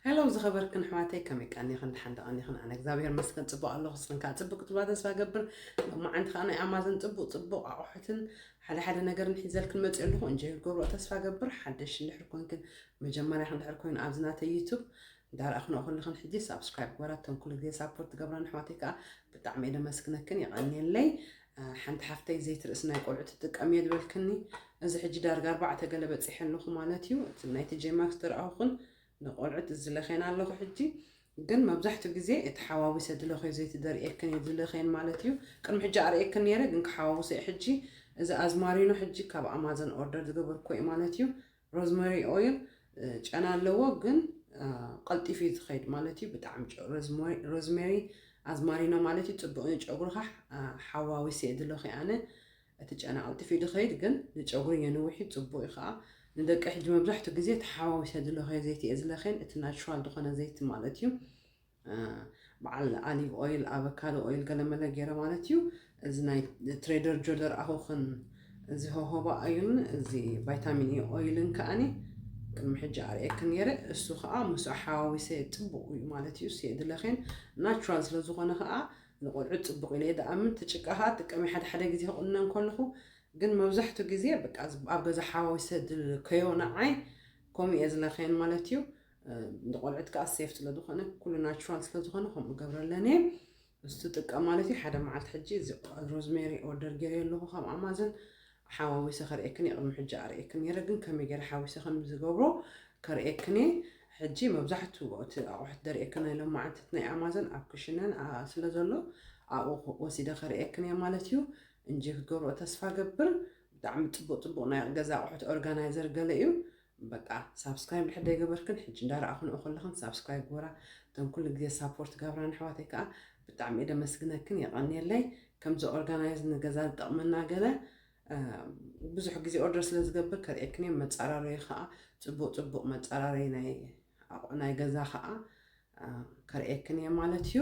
ሄሎ ዝኸበርክን ኣሕዋተይ፣ ከመይ ቀኒኽን? ደሓን ዶ ቀኒኽን? ኣነ እግዚኣብሔር ይመስገን ጽቡቕ ኣለኹ። ንስኽን ከኣ ጽቡቕ ክትብላ ተስፋ እገብር። ሎማዓንቲ ከኣ ናይ ኣማዘን ጽቡቕ ጽቡቕ ኣቑሑትን ሓደ ሓደ ነገርን ሒዘልክን መጺእ ኣለኹ። እንጆይ ክትገብርኦ ተስፋ እገብር። ሓደሽ እንድሕር ኮንክን፣ መጀመርያኽን እንድሕር ኮይኑ ኣብዚ ናተይ ዩቱብ እንዳረኣኽንኦ ከለኽን ሕጂ ሳብስክራይብ ግበራ። እተን ኩሉ ግዜ ሳፖርት ትገብራን ኣሕዋተይ ከኣ ብጣዕሚ እየ ደመስግነክን፣ የቐንየለይ። እ፣ ሓንቲ ሓፍተይ ዘይቲ ርእሲ ናይ ቆልዑ ትጥቀም እየ ዝበልክኒ፣ እዚ ሕጂ ዳርጋ ኣርባዕተ ገለ በጺሐ ኣለኹ ማለት እዩ። እቲ ናይ ቲ ጄ ማክስ ዝረኣኹን ንቆልዑት ዝለኸየን ኣለኹ። ሕጂ ግን መብዛሕትኡ ግዜ እቲ ሓዋዊሰ ዝለኸዮ ዘይቲ ደርእየክን እየ፣ ዝለኸየን ማለት እዩ። ቅድሚ ሕጂ ኣርእየክን ነይረ፣ ግን ክሓዋውሰ እየ ሕጂ። እዚ ኣዝማሪኖ ሕጂ ካብ ኣማዞን ኦርደር ዝገበርኩ እዩ ማለት እዩ። ሮዝመሪ ኦይል፣ እ፣ ጨና ኣለዎ፣ ግን፣ እ፣ ቀልጢፉ እዩ ዝኸይድ ማለት እዩ። ብጣዕሚ ጨ-፣ ሮዝመሪ፣ ሮዝመሪ ኣዝማሪኖ ማለት እዩ። ጽቡቕ ንጨጉርኻ፣ እ፣ ሓዋዊሰ እየ ዝለኸዮ ኣነ። እቲ ጨና ቀልጢፉ እዩ ዝኸይድ፣ ግን ንጨጉሪ የንውሕ እዩ፣ ጽቡቕ እዩ ኸኣ። ንደቂ ሕጂ መብዛሕትኡ ግዜ እቲ ሓዋዊሰ ዝለኸዮ ዘይቲ እየ ዝለኸየን፣ እቲ ናቹራል ዝኾነ ዘይቲ ማለት እዩ። እ፣ በዓል ኣሊቭ ኦይል፣ ኣቨካዶ ኦይል፣ ገለመለ ገይረ ማለት እዩ። እዚ ናይ ትሬደር ጆ ዝረኣኹኽን፣ እዚ ሆሆባ ኦይልን እዚ ቫይታሚን ኢ ኦይልን ከኣኒ ቅድሚ ሕጂ ኣርእየክን ነይረ። እሱ ከኣ ምስኡ ሓዋዊሰ ጽቡቕ እዩ ማለት እዩ። እሱ እየ ዝለኸየን፣ ናቹራል ስለ ዝኾነ ከኣ ንቆልዑ ጽቡቕ ኢለ እየ ዝኣምን። እቲ ጭቃ ከኣ ጥቀሚ፣ ሓደ ሓደ ግዜ ክቑነን ከለኹ፣ ግን መብዛሕትኡ ግዜ በቃ ኣብ ገዛ ሓዋዊሰ ዝለኸዮ ንዓይ ከምኡ እየ ዝለኸየን ማለት እዩ። እ፣ ንቆልዑት ከኣ ሴፍ ስለ ዝኾነ፣ ኩሉ ናቹራል ስለ ዝኾነ ከምኡ ገብረለን እየ። እሱ ጥቀም ማለት እዩ። ሓደ መዓልቲ ሕጂ እዚ ሮዝሜሪ ኦርደር ገይረ ኣለኹ ካብ ኣማዘን፣ ሓዋዊሰ ከርእየክን እየ። ቅድሚ ሕጂ ኣርእየክን ነይረ፣ ግን ከመይ ገይረ ሓዊሰ ከም ዝገብሮ ከርእየክን እየ። ሕጂ መብዛሕትኡ እቲ ኣቑሑት ደርእየክን ናይ ሎማዓንቲ ናይ ኣማዘን ኣብ ክሽነን፣ ኣ፣ ስለ ዘሎ ኣብኡ ወሲደ ከርእየክን እየ ማለት እዩ። እንጂ ክትገብርኦ ተስፋ ገብር። ብጣዕሚ ጽቡቕ ጽቡቕ ናይ ገዛ ኣቑሑት ኦርጋናይዘር ገለ እዩ። በቃ ሳብስክራይብ ድሕር ዘይገበርክን ሕጂ እንዳረኣኽንኦ ከለኽን ሳብስክራይብ ግበራ። እተን ኩሉ ግዜ ሳፖርት ገብራን ኣሕዋተይ ከኣ ብጣዕሚ እየ ደመስግነክን፣ የቐንየለይ። ከምዚ ኦርጋናይዝ ንገዛ ዝጠቕመና ገለ፣ እ፣ ብዙሕ ግዜ ኦርደር ስለ ዝገብር ከርእየክን እየ። መጻራረዩ ከኣ ጽቡቕ ጽቡቕ መጻራረዩ ናይ ኣቑ-፣ ናይ ገዛ ከኣ፣ እ፣ ከርእየክን እየ ማለት እዩ።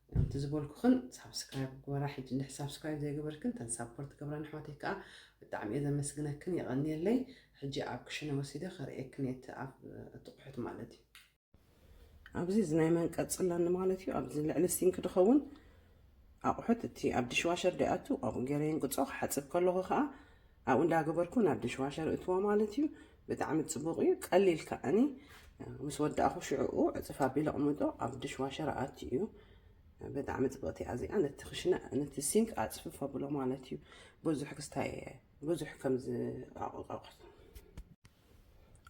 ከምቲ ዝበልኩኽን ሳብስክራይብ ግበራ። ሕጂ እንድሕር ሳብስክራይብ ዘይገበርክን እተን ሳፖርት ገብራን ኣሕዋተይ ከኣ ብጣዕሚ እየ ዘመስግነክን፣ የቐንየለይ። ሕጂ ኣብ ክሽነ ወሲደ ከርእየክን እየ እቲ ኣብ፣ እቲ ኣቑሑት ማለት እዩ። ኣብዚ እዚ ናይ መንቀጽ ኣለኒ ማለት እዩ። ኣብዚ ልዕሊ ሲንክ ዝኸውን ኣቑሑት እቲ ኣብ ዲሽዋሸር ደኣቱ ኣብኡ ገይረ የንቅጾ። ክሓጽብ ከለኹ ከኣ ኣብኡ እንዳገበርኩ ናብ ዲሽዋሸር እትዎ ማለት እዩ። ብጣዕሚ ጽቡቕ እዩ። ቀሊል ከኣኒ ምስ ወዳእኹ ሽዕኡ ዕጽፍ ኣቢለ ኣቕምጦ ኣብ ዲሽዋሸር ኣእቱ እዩ። ብጣዕሚ ጽብቕቲ እያ እዚኣ። ነቲ ክሽነ፣ ነቲ ሲንክ ኣጽፍፍ ኣብሎ ማለት እዩ። ብዙሕ ክስታይ፣ ብዙሕ ከምዚ ኣቑ-፣ ኣቑሑት።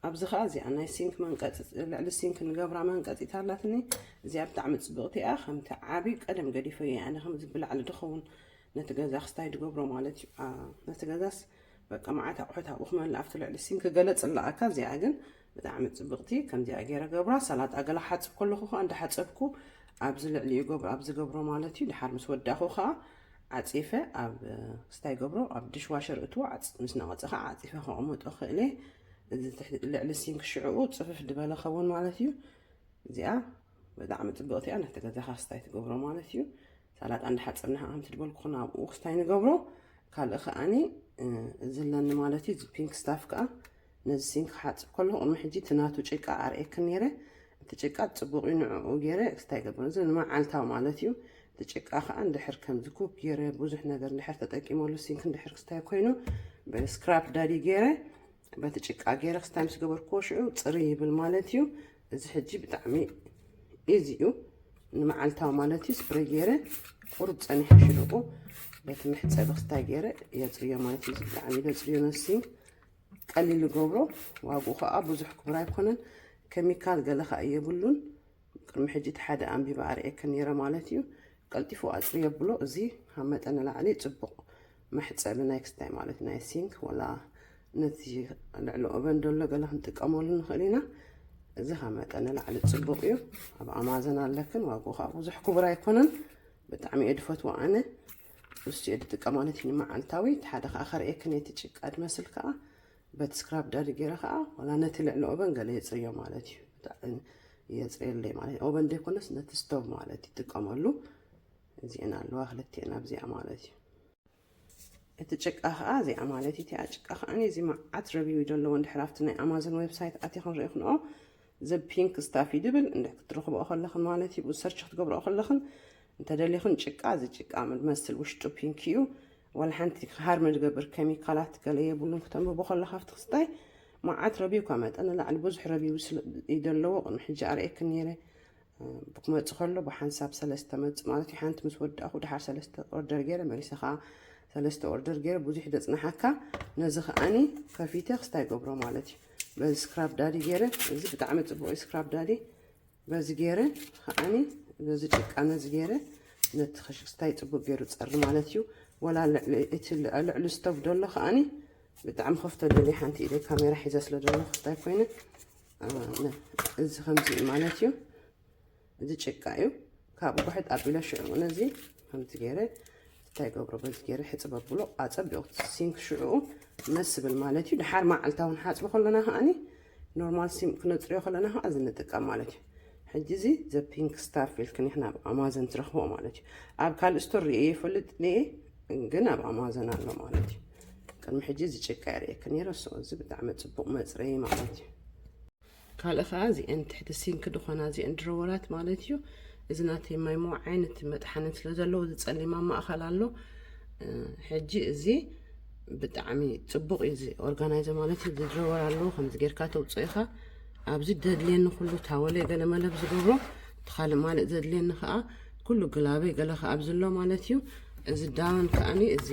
ኣብዚ ኸኣ እዚኣ ናይ ሲንክ መንቀጽ-፣ ልዕሊ ሲንክ ንገብራ መንቀጺት ኣላትኒ። እዚኣ ብጣዕሚ ጽብቕቲ እያ። ከምቲ ዓቢ ቀደም ገዲፈዮ እየ ኣነ፣ ከምዚ ብላዕሊ ዝኸውን ነቲ ገዛ ክስታይ ዝገብሮ ማለት እዩ። ኣ፣ ነቲ ገዛስ በቃ መዓት ኣቑሑት ኣብኡ ክመልእ ኣብቲ ልዕሊ ሲንክ ገለ ጽላኣካ። እዚኣ ግን ብጣዕሚ ጽብቕቲ፣ ከምዚኣ ገይረ ገብራ። ሰላጣ ገለ ክሓጽብ ከለኹ ኸኣ እንዳሓጸብኩ ኣብዚ ልዕሊኡ ገብሮ፣ ኣብዚ ገብሮ ማለት እዩ። ድሓር ምስ ወዳእኹ ኸኣ ዓጺፈ ኣብ፣ እ፣ ክስታይ ገብሮ፣ ኣብ ዲሽዋሸር እትዎ፣ ዓጽ-፣ ምስ ነቐጸ ኸኣ ዓጺፈ ከቕምጦ ክእል እየ። እዚ ትሕቲ፣ ልዕሊ ሲንክ ሽዕኡ ጽፍፍ ዝበለ ኸውን ማለት እዩ። እዚኣ ብጣዕሚ ጽብቕቲ እያ። ነቲ ገዛኻ ክስታይ ትገብሮ ማለት እዩ። ሰላጣ እንዳሓጸብና ከምቲ ዝበልኩኹን ኣብኡ ክስታይ ንገብሮ። ካልእ ከኣኒ፣ እ፣ እዚ ኣለኒ ማለት እዩ። እዚ ፒንክ ስታፍ ከኣ ነዚ ሲንክ ክሓጽብ ከለኹ ቅድሚ ሕጂ እቲ ናቱ ጭቃ ኣርእየክን ነይረ። እቲ ጭቃ ጽቡቕ እዩ፣ ንዕኡ ገይረ ክስታይ ገብሮ። እዚ ንመዓልታዊ ማለት እዩ። እቲ ጭቃ ከኣ እንድሕር ከምዚ ኩክ ገይረ ብዙሕ ነገር እንድሕር ተጠቂመሉ ሲንክ እንድሕር ክስታይ ኮይኑ ብስክራፕ ዳዲ ገይረ በቲ ጭቃ ገይረ ክስታይ ምስ ገበርክዎ ሽዑ ጽርይ ይብል ማለት እዩ። እዚ ሕጂ ብጣዕሚ ኢዚ እዩ ንመዓልታዊ ማለት እዩ። ስፕሬይ ገይረ ቁሩብ ጸኒሐ ሽዑ በቲ መሕጸቢ ክስታይ ገይረ የጽርዮ ማለት እዩ። እዚ ብጣዕሚ ዘጽርዮ ነሲ ቀሊል ዝገብሮ፣ ዋግኡ ኸኣ ብዙሕ ክቡር ኣይኮነን። ኬሚካል ገለ ኸኣ የብሉን። ቅድሚ ሕጂ እቲ ሓደ ኣንቢበ ኣርእየክን ነይረ ማለት እዩ። ቀልጢፉ ኣጽሪ የብሎ። እዚ ካብ መጠን ንላዕሊ ጽቡቕ መሕጸቢ ናይ ክስታይ ማለት ናይ ሲንክ፣ ወላ ነቲ ልዕሊ ኦቨን ደሎ ገለ ክንጥቀመሉ ንኽእል ኢና። እዚ ካብ መጠን ንላዕሊ ጽቡቕ እዩ። ኣብ ኣማዘን ኣለክን፣ ዋግኡ ኸኣ ብዙሕ ክቡር ኣይኮነን። ብጣዕሚ እየ ዝፈትዎ ኣነ። እሱ እየ ዝጥቀም ማለት እዩ ንመዓልታዊ። እቲ ሓደ ኸኣ ከርእየክን እቲ ጭቃ ዝመስል ከኣ በቲ ስክራፕ ዳዲ ገይረ ኸኣ ዋላ ነቲ ልዕሊ ኦቨን ገለ የጽርዮ ማለት እዩ። ብጣዕሚ የጽርየለይ ማለት እዩ። ኦቨን ዘይኮነስ ነቲ ስቶቭ ማለት ይጥቀመሉ። እዚአን ኣለዋ ክልቲአን ኣብዚኣ ማለት እዩ። እቲ ጭቃ ኸኣ እዚኣ ማለት እዩ። እቲኣ ጭቃ ኸኣ እዚ መዓት ረቪው እዩ ዘለዎ። እንድሕር ኣብቲ ናይ ኣማዞን ዌብሳይት ኣቲኽን ርኢኽንኦ። ዘ ፒንክ ስታፍ እዩ ድብል። እንድሕር ክትረኽብኦ ከለኽን ማለት እዩ፣ ብኡ ሰርች ክትገብርኦ ከለኽን፣ እንተደሊኽን ጭቃ፣ እዚ ጭቃ ዝመስል ውሽጡ ፒንክ እዩ። ዋላ ሓንቲ ሃርም ዝገብር ኬሚካላት ገለ የብሉን። ክተንብቦ ከለኻ ኣብቲ ክስታይ መዓት ረቢዩ፣ ካብ መጠን ንላዕሊ ብዙሕ ረቢዩ ስለ እዩ ዘለዎ። ቅድሚ ሕጂ ኣርእየክን ነይረ። ብክመጽእ ከሎ ብሓንሳብ ሰለስተ መጽእ ማለት እዩ። ሓንቲ ምስ ወዳእኹ ድሓር ሰለስተ ኦርደር ገይረ፣ መሊሰ ከዓ ሰለስተ ኦርደር ገይረ። ብዙሕ ደጽናሓካ፣ ነዚ ከዓኒ ከፊተ ክስታይ ገብሮ ማለት እዩ። በዚ ስክራብ ዳዲ ገይረ፣ እዚ ብጣዕሚ ጽቡቕ እዩ ስክራብ ዳዲ። በዚ ገይረ ከዓኒ፣ በዚ ጭቃ ነዚ ገይረ፣ ነቲ ክስታይ ጽቡቕ ገይሩ ጸሪ ማለት እዩ። ወላ ልዕሊ፣ እቲ ልዕሊ ስቶቭ ደሎ ከዓኒ፣ ብጣዕሚ ከፍቶ ደልየ፣ ሓንቲ ኢደይ ካሜራ ሒዘ ስለ ደሎ ክስታይ ኮይነ፣ አ፣ ነ-፣ እዚ ከምዚ እዩ ማለት እዩ። እዚ ጭቃ እዩ። ካብ ጉሕጥ ኣቢለ ሽዑ ነዚ ከምዚ ገይረ እንታይ ገብሮ፣ በዚ ገይረ ሕጽብ ኣብሎ፣ ኣጸቢቑ ሲንክ ሽዑ መስብል ማለት እዩ። ድሓር መዓልታውን ሓጽቢ ከለና ከዓኒ፣ ኖርማል ሲንክ ክነጽርዮ ከለና ከዓ እዚ ንጥቀም ማለት እዩ። ሕጂ እዚ ዘ ፒንክ ስታፍ ኢልክን ኢኽና ኣብ ኣማዘን ትረኽቦ ማለት እዩ። ኣብ ካልእ ስቶር ርእየ ይፈልጥ እየ፣ ግን ኣብ ኣማዘን ኣሎ ማለት እዩ። ቅድሚ ሕጂ እዚ ጭቃ የርእየክ ነይረ፣ ሶ እዚ ብጣዕሚ ጽቡቕ መጽረዪ ማለት እዩ። ካልእ ከዓ እዚአን ትሕቲ ሲንክ ዝኾና እዚአን ድሮወራት ማለት እዩ። እዚ ናተይ ማይ መውዓይን እቲ መጥሓንን ስለ ዘለዎ፣ እዚ ጸሊም ኣብ ማእኸል ኣሎ። እ፣ ሕጂ እዚ ብጣዕሚ ጽቡቕ እዩ፣ እዚ ኦርጋናይዘር ማለት እዩ። እዚ ድሮወር ኣለዎ፣ ከምዚ ጌርካ ተውፅኦ ኢኻ። ኣብዚ ደድልየኒ ኩሉ ታወለይ ገለ መለብ ዝገብሮ፣ እቲ ካልእ ማልእ ዘድልየኒ ከዓ ኩሉ ግላበይ ገለ ከዓ ኣብዚ ኣሎ ማለት እዩ። እዚ ዳውን ከዓኒ፣ እዚ፣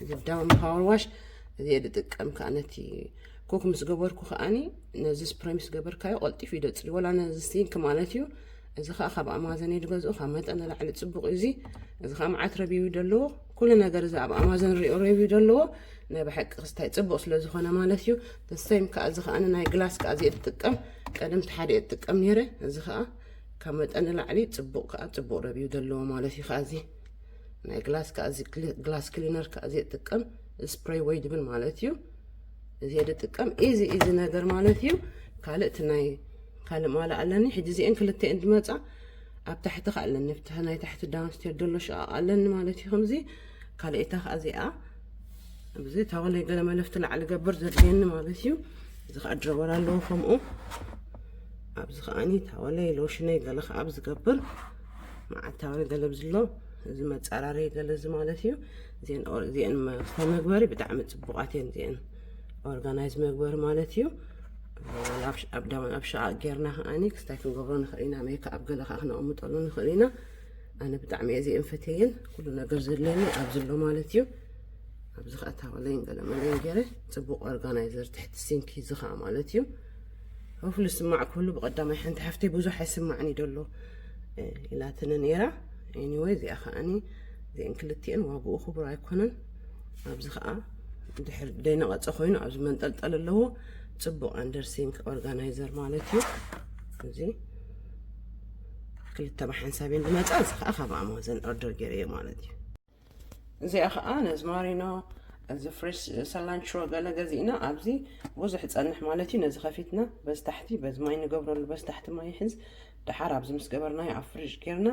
እዚ ዳውን ፓወር ዋሽ፣ እዚ እየ ዝጥቀም ከዓ። ነቲ ኮክ ምስ ገበርኩ ከዓኒ፣ ነዚ ስፕሬይ ምስ ገበርካዮ ቀልጢፉ እዩ ደፅሪ፣ ወላ ነዚ ሲንክ ማለት እዩ። እዚ ከዓ ካብ ኣማዘን እየ ዝገዝኦ፣ ካብ መጠን ንላዕሊ ፅቡቕ እዩ። እዚ እዚ ከዓ መዓት ረቪው ዘለዎ፣ ኩሉ ነገር እዚ ኣብ ኣማዘን ሪኦ ረቪው ዘለዎ፣ ናይ ብሓቂ ክስታይ ፅቡቕ ስለ ዝኾነ ማለት እዩ። ተሰይም ከዓ እዚ ከዓ ናይ ግላስ ከዓ እዚ እየ ዝጥቀም፣ ቀደም እቲ ሓደ እየ ዝጥቀም ነይረ። እዚ ከዓ ካብ መጠን ንላዕሊ ፅቡቕ ከዓ ፅቡቕ ረቪው ዘለዎ ማለት እዩ። ከዓ እዚ ናይ ግላስ ከዓ እዚ ክሊ-፣ ግላስ ክሊነር ከዓ እዚ እየ ዝጥቀም፣ ስፕሬይ ወይ ድብል ማለት እዩ። እዚ እየ ዝጥቀም፣ ኢዚ ኢዚ ነገር ማለት እዩ። ካልእ እቲ ናይ ካልእ ማልእ ኣለኒ። ሕጂ እዚአን ክልተ እየን ዝመጻ። ኣብ ታሕቲ ከ ኣለኒ፣ ኣብቲ ናይ ታሕቲ ዳውንስቴር ዘሎ ሸቃቕ ኣለኒ ማለት እዩ። ከምዚ ካልኣይታ ከኣ እዚኣ፣ ኣብዚ ታወለይ ገለ መለፍቲ ላዕሊ ገብር ዘድልየኒ ማለት እዩ። እዚ ከኣ ድረወር ኣለዎ ከምኡ። ኣብዚ ከኣኒ ታወለይ ሎሽነይ ገለ ከኣ ኣብዚ ገብር። መዓት ታወለይ ገለ ኣብዚ ኣሎ። እዚ መጻራረይ ገለ እዚ ማለት እዩ። እዚአን ኦር-፣ እዚአን መ-፣ ክስታይ መግበሪ ብጣዕሚ ጽቡቓት እየን እዚአን። ኦርጋናይዝ መግበሪ ማለት እዩ። ኣብ ሽ-፣ ኣብ ዳውን ኣብ ሸቓቕ ጌርና ከኣኒ ክስታይ ክንገብሮ ንኽእል ኢና። ሜክኣፕ ገለ ከኣ ክነቕምጠሉ ንኽእል ኢና። ኣነ ብጣዕሚ እየ እዚአን ፈትየን። ኩሉ ነገር ዘድልየኒ ኣብዚ ኣሎ ማለት እዩ። ኣብዚ ከኣ ታወለይን ገለ መለይን ገይረ ጽቡቕ ኦርጋናይዘር ትሕቲ ሲንክ እዚ ከኣ ማለት እዩ። ሆፍሊ ስማዕ ክህሉ ብቐዳማይ ሓንቲ ሓፍተይ ብዙሕ ኣይስማዕን እዩ ደሎ፣ እ፣ ኢላትኒ ነይራ። ኤኒወይ እዚኣ ከኣኒ እዚአን ክልቲአን ዋግኡ ክቡር ኣይኮነን። ኣብዚ ከኣ ድሕር ደይነቐጸ ኮይኑ ኣብዚ መንጠልጠል ኣለዎ። ጽቡቕ ኣንደር ሲንክ ኦርጋናይዘር ማለት እዩ። እዚ ክልተ ብሓንሳብ እየን ዝመጻ። እዚ ከኣ ካብ ኣማዘን ኦርደር ገይረዮ ማለት እዩ። እዚኣ ከኣ ነዚ ማሪኖ፣ እዚ ፍሬሽ ሰላንችሮ ገለ ገዚእና ኣብዚ ብዙሕ ጸንሕ ማለት እዩ። ነዚ ከፊትና በዚ ታሕቲ በዚ ማይ ንገብረሉ፣ በዚ ታሕቲ ማይ ይሕዝ። ደሓር ኣብዚ ምስ ገበርናዮ ኣብ ፍሪጅ ጌርና፣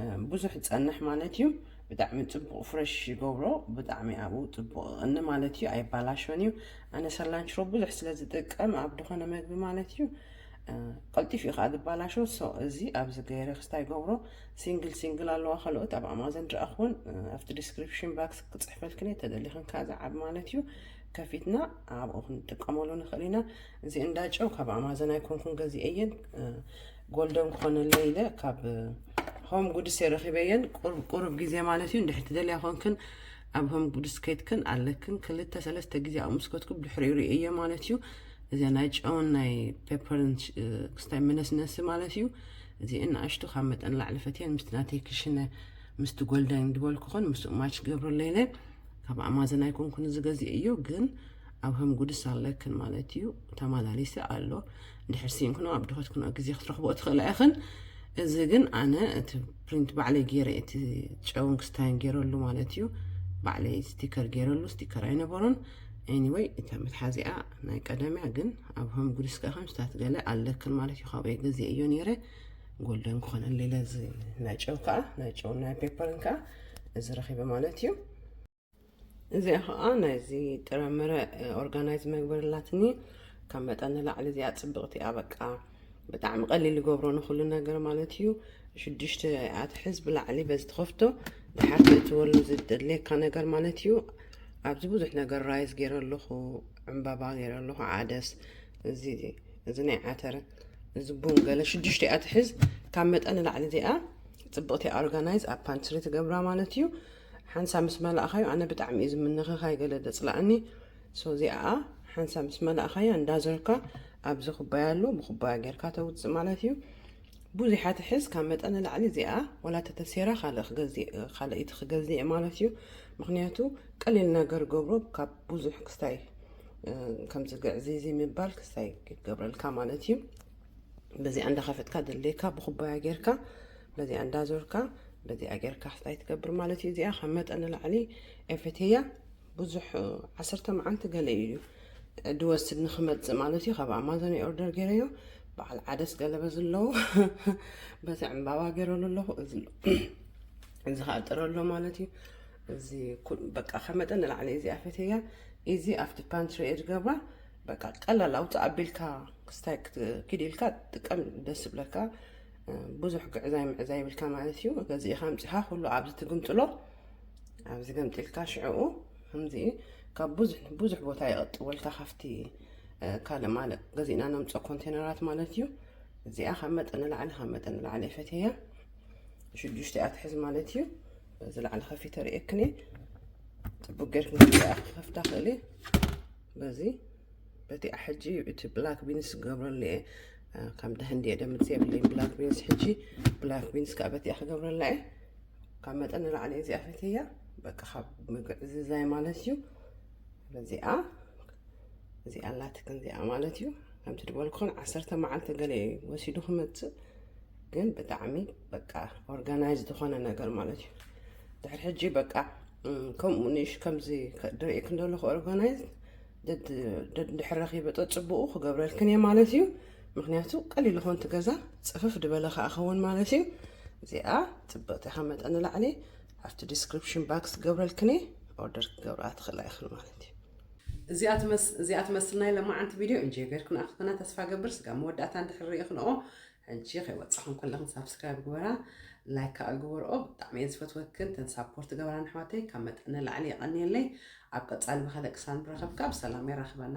እ፣ ብዙሕ ጸንሕ ማለት እዩ። ብጣዕሚ ጽቡቕ ፍሬሽ ይገብሮ፣ ብጣዕሚ ኣብኡ ጽቡቕ እኒ ማለት እዩ፣ ኣይባላሾን እዩ። ኣነ ሰላንችሮ ብዙሕ ስለ ዝጥቀም ኣብ ዝኾነ መግቢ ማለት እዩ፣ እ፣ ቀልጢፉ እዩ ከዓ ዝባላሾ። ሶ እዚ ኣብዚ ገይረ ክስታይ ገብሮ። ሲንግል ሲንግል ኣለዋ፣ ካልኦት ኣብ ኣማዘን ዝረኣኽወን፣ እ፣ ኣብቲ ዲስክሪፕሽን ባክስ ክጽሕፈልክን እየ፣ ተደሊኽን ከዓ ዝዓብ ማለት እዩ። ከፊትና ኣብኡ ክንጥቀመሉ ንኽእል ኢና። እዚ እንዳ ጨው ካብ ኣማዘን ኣይኮንኩን ገዚኤየን፣ እ፣ ጎልደን ክኾነለይ ኢለ ካብ፣ እ፣ ሆም ጉድስ እየ ረኺበየን። ቁሩብ፣ ቁሩብ ግዜ ማለት እዩ፣ እንድሕር ትደልያ ኮንክን ኣብ ሆም ጉድስ ከይድክን ኣለክን ክልተ ሰለስተ ግዜ ኣብኡ ምስ ከትኩ ብድሕሪኡ ርእየ ማለት እዩ። እዚ ናይ ጨውን ናይ ፔፐርን ሽ-፣ እ፣ ክስታይ መነስነሲ ማለት እዩ። እዚ ንኣሽቱ ካብ መጠን ላዕሊ ፈትየን ምስቲ ናተይ ክሽነ ምስቲ ጎልደን ዝበልኩኽን ምስኡ ማች ክገብረለይ ኢለ ካብ ኣማዘን ኣይኮንኩን እዚ ገዚኤዮ፣ ግን ኣብ ሆም ጉድስ ኣለክን ማለት እዩ። ተመላሊሰ ኣሎ። እንድሕር ሲንክኖ ኣብ ድኸትክኖ ግዜ ክትረኽቦ ትኽእላ ኢኽን። እዚ ግን ኣነ እቲ ፕሪንት ባዕለይ ገይረ፣ እቲ ጨውን ክስታይን ገይረሉ ማለት እዩ። ባዕለይ ስቲከር ገይረሉ፣ ስቲከር ኣይነበሮን። ኤኒወይ፣ እታ መትሓዚኣ ናይ ቀደምያ ግን ኣብ ሆም ጉድስ ከኣ ከምስታት ገለ ኣለክን ማለት እዩ። ካብኡ ገዚኤዮ ነይረ። ጎልደን ክኾነለይ ኢለ እዚ ናይ ጨው ከኣ፣ ናይ ጨው ናይ ፔፐርን ከኣ እዚ ረኺበ ማለት እዩ። እዚኣ ከኣ ናይዚ ጥረምረ ኦርጋናይዝ መግበሪ ኣላትኒ። ካብ መጠን ንላዕሊ እዚኣ ጽብቕቲ እያ፣ በቃ ብጣዕሚ ቀሊል ይገብሮ ንኩሉ ነገር ማለት እዩ። ሽዱሽተ ኣትሕዝ ብላዕሊ በዚ ትኸፍቶ ድሓር ትእትወሉ ዝደድልየካ ነገር ማለት እዩ። ኣብዚ ብዙሕ ነገር ራይዝ ገይረ ኣለኹ፣ ዕምባባ ገይረ ኣለኹ፣ ዓደስ፣ እዚ እዚ ናይ ዓተር፣ እዚ ቡን ገለ ሽዱሽተ ኣትሕዝ ካብ መጠን ንላዕሊ እዚኣ ጽብቕቲ ኦርጋናይዝ ኣብ ፓንትሪ ትገብራ ማለት እዩ። ሓንሳ ምስ መላእኻዩ ኣነ ብጣዕሚ እዩ ዝምንኽኻይ ገለ ደጽላእኒ። ሶ እዚኣ ሓንሳ ምስ መላእኻያ እንዳዘርካ ኣብዚ ኩባያ ኣሎ ብኩባያ ጌርካ ተውፅእ ማለት እዩ። ብዙሕ ኣትሕዝ ካብ መጠን ንላዕሊ እዚኣ ወላ ተተሴራ ካልእ ክገዝእ ካልእ እቲ ክገዝእ ማለት እዩ። ምክንያቱ ቀሊል ነገር ገብሮ ካብ ብዙሕ ክስታይ ከምዚ ግዕዚዚ ምባል ክስታይ ይገብረልካ ማለት እዩ። በዚኣ እንዳኸፈትካ ደለካ ብኩባያ ጌርካ በዚኣ እንዳዞርካ በዚኣ ጌርካ ክስታይ ትገብር ማለት እዩ። እዚኣ ካብ መጠን ንላዕሊ ኤፈቴያ ብዙሕ ዓሰርተ መዓልቲ ገለ እዩ ድወስድ ንክመፅእ ማለት እዩ። ካብ ኣማዞን ኦርደር ገይረዮ በዓል ዓደስ ገለበ ዝለዉ በቲ ዕምባባ ገይረሉ ኣለኹ። እዚ ኣሎ እዚ ከዓ ጥረ ኣሎ ማለት እዩ። እዚ ኩል- በቃ ካብ መጠን ንላዕሊ እዚ ኣፈተያ እዚ ኣብቲ ፓንትሪ እየ ዝገብራ። በቃ ቀላል ኣውፅእ ኣቢልካ ክስታይ ክት- ኪድ ኢልካ ጥቀም ደስ ይብለካ። ብዙሕ ግዕዛይ ምዕዛይ ይብልካ ማለት እዩ። ገዚእኻ ኣምፂኻ ኩሉ ኣብዚ ትግምጥሎ ኣብዚ ገምጢልካ ሽዕኡ ከምዚ ካብ ብዙሕ ብዙሕ ቦታ ይቐጥወልካ ካብቲ ካልእ ማለት ገዚእና ነምፀ ኮንቴነራት ማለት እዩ። እዚኣ ካብ መጠን ንላዕሊ ካብ መጠን ንላዕሊ ፈትያ ሽዱሽተ እያ ትሕዝ ማለት እዩ። በዚ ላዕሊ ከፊተ ርእየክኒ ፅቡቅ ጌርክ ክፍታ ክእሊ በዚ በቲኣ ሕጂ እቲ ብላክ ቢንስ ክገብረሉ እየ። ከም ደህንዲ እየ ደምፅ የብለይ ብላክ ቢንስ ሕጂ ብላክ ቢንስ ከዓ በቲኣ ክገብረላ እየ። ካብ መጠን ንላዕሊ እዚኣ ፈትያ በቃ ካብ ምግዕዝዛይ ማለት እዩ። በዚኣ እዚኣ ኣላትክን እዚኣ ማለት እዩ። ከምቲ ዝበልኩን ዓሰርተ መዓልቲ ገለ እዩ ወሲዱ ክመፅእ፣ ግን ብጣዕሚ በቃ ኦርጋናይዝ ዝኾነ ነገር ማለት እዩ። ድሕሪ ሕጂ በቃ ከምኡ ንሽ ከምዚ ድርእክ እንደለኹ ኦርጋናይዝ ድሕር ረኪበ ጠፅብኡ ክገብረልክን እየ ማለት እዩ። ምክንያቱ ቀሊል ኾንቲ ገዛ ፅፍፍ ድበለ ከዓ ኸውን ማለት እዩ። እዚኣ ፅብቅቲ ካብ መጠን ንላዕሊ ኣብቲ ዲስክሪፕሽን ባክስ ክገብረልክን እየ። ኦርደር ክገብራ ትኽእላ ኢኽን ማለት እዩ። እዚኣ ትመስ- እዚኣ ትመስል ናይ ለማዓንቲ ቪድዮ እንጂ ገርክን ኣኽትና ተስፋ ገብር ስጋ መወዳእታ እንድሕር ርእኽንኦ ሕጂ ከይወፃኹም ከለኽን ሳብስክራይብ ግበራ፣ ላይክ ከዓ ግበርኦ። ብጣዕሚ እየ ዝፈትወክን ተን ሳፖርት ገበራ ንሕዋተይ ካብ መጠን ንላዕሊ የቐንየለይ። ኣብ ቀፃሊ ብካልእ ክሳን ብረኸብካ ብሰላም የራኽበና።